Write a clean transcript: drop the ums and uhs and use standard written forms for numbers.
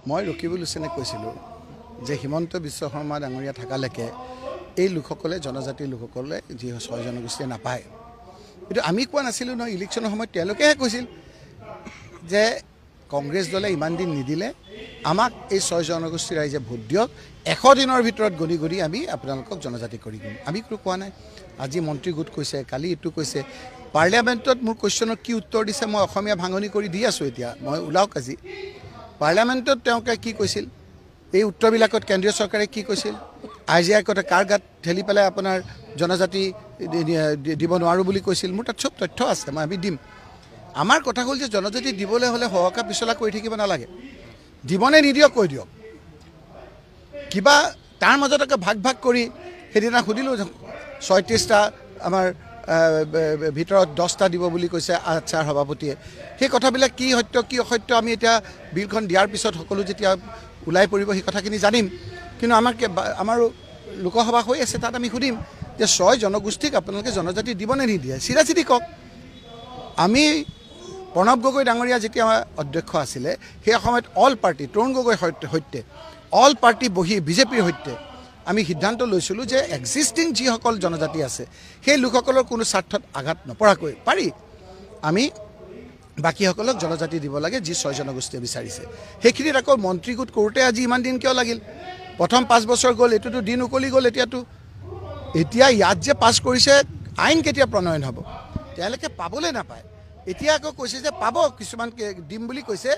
মই ৰকিবুল হুছেইনে কৈছিলোঁ যে হিমন্ত বিশ্ব শৰ্মা ডাঙৰীয়া থকালৈকে এই লোকসকলে, জনজাতিৰ লোকসকলে যি ছয় জনগোষ্ঠীয়ে নাপায়। কিন্তু আমি কোৱা নাছিলোঁ নহয়, ইলেকশ্যনৰ সময়ত তেওঁলোকেহে কৈছিল যে কংগ্ৰেছ দলে ইমান দিন নিদিলে, আমাক এই ছয় জনগোষ্ঠীৰ ৰাইজে ভোট দিয়ক, 100 দিনৰ ভিতৰত গণি গণি আমি আপোনালোকক জনজাতি কৰি দিম। আমি কোনো কোৱা নাই। আজি মন্ত্ৰী গোট কৈছে, কালি এইটো কৈছে। পাৰ্লিয়ামেণ্টত মোৰ কুৱেশ্যনৰ কি উত্তৰ দিছে মই অসমীয়া ভাঙনি কৰি দি আছোঁ এতিয়া, মই ওলাওক আজি। পাৰ্লিয়ামেণ্টত তেওঁলোকে কি কৈছিল, এই উত্তৰবিলাকত কেন্দ্ৰীয় চৰকাৰে কি কৈছিল, I G I কতে কাৰ গাত ঠেলি পেলাই আপোনাৰ জনজাতি দিব নোৱাৰোঁ বুলি কৈছিল, মোৰ তাত চব তথ্য আছে, মই আমি দিম। আমাৰ কথা হ'ল যে জনজাতি দিবলৈ হ'লে সহকা পিছলা কৰি থাকিব নালাগে, দিবনে নিদিয়ক কৈ দিয়ক। কিবা তাৰ মাজত আকৌ ভাগ ভাগ কৰি সেইদিনা সুধিলোঁ, 36টা আমাৰ ভিতৰত 10টা দিব বুলি কৈছে আচ্ছাৰ সভাপতিয়ে। সেই কথাবিলাক কি সত্য কি অসত্য আমি এতিয়া বিলখন দিয়াৰ পিছত সকলো যেতিয়া ওলাই পৰিব সেই কথাখিনি জানিম। কিন্তু আমাৰো লোকসভা হৈ আছে, তাত আমি সুধিম যে 6 জনগোষ্ঠীক আপোনালোকে জনজাতি দিবনে নিদিয়ে, চিধা চিধি কওক। আমি প্ৰণৱ গগৈ ডাঙৰীয়া যেতিয়া অধ্যক্ষ আছিলে সেই সময়ত অল পাৰ্টি, তৰুণ গগৈৰ সৈতে অল পাৰ্টি বহি বিজেপিৰ সৈতে আমি সিদ্ধান্ত লৈছিলোঁ যে এক্সিষ্টিং যিসকল জনজাতি আছে সেই লোকসকলৰ কোনো স্বাৰ্থত আঘাত নপৰাকৈ পাৰি আমি বাকীসকলক জনজাতি দিব লাগে যি 6 জনগোষ্ঠীয়ে বিচাৰিছে। সেইখিনিত আকৌ মন্ত্ৰীগোট কৰোঁতে আজি ইমান দিন কিয় লাগিল? প্ৰথম 5 বছৰ গ'ল, এইটোতো দিন উকলি গ'ল। এতিয়াতো এতিয়া ইয়াত যে পাছ কৰিছে আইন কেতিয়া প্ৰণয়ন হ'ব তেওঁলোকে পাবলৈ নাপায়। এতিয়া আকৌ কৈছে যে পাব, কিছুমান দিম বুলি কৈছে।